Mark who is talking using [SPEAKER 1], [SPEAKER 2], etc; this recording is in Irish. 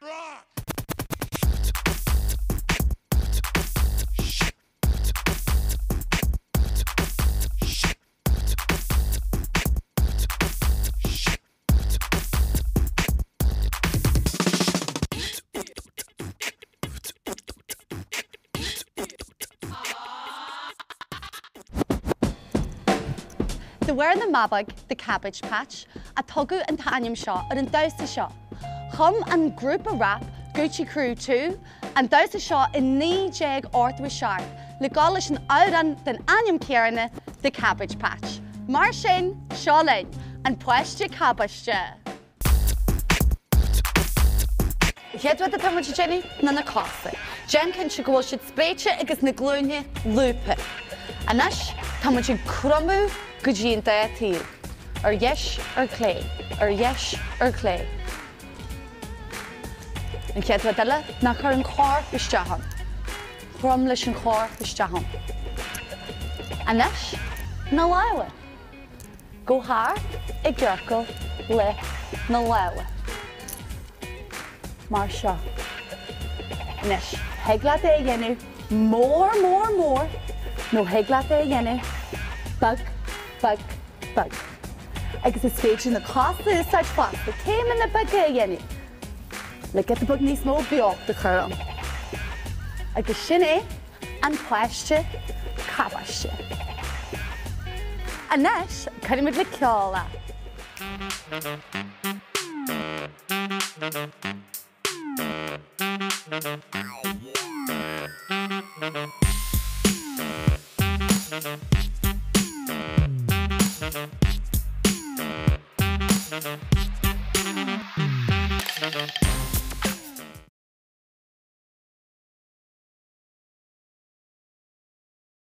[SPEAKER 1] Rock!
[SPEAKER 2] De bharr na mbabóg, The Cabbage Patch, a tugadh an t-ainm seo ar an damhsa seo. Chum an grúpa rap Gucci Crew 2 an damhsa seo i 1987 le dul leis an amhrán den ainm céanna The Cabbage Patch. Mar sin, seo linn, an páiste cabáiste! An chéad rud atá muid ag déanamh ná na cosa. Déan cinnte go bhfuil siad spréite agus na glúine lúbtha. Anois tá muid ag cromadh go dtí an dá taobh. Ar dheis, ar clé, ar dheis, ar clé. An chéad rud eile ná cuir an corp isteach ann. Crom leis an chorp isteach ann. Anois na lámha. Gabh thart i gciorcal le na lámha. Mar seo. Anois, thig leat é a dhéanamh mór, mór, mór nó thig leat é a dhéanamh beag, beag, beag. Agus is féidir na cosa a úsáid fosta, céimeanna beaga a dhéanamh le giota beag níos mó beocht a chur ann. Agus sin é. An páiste cabáiste. Anois, cuirfimid le ceol é.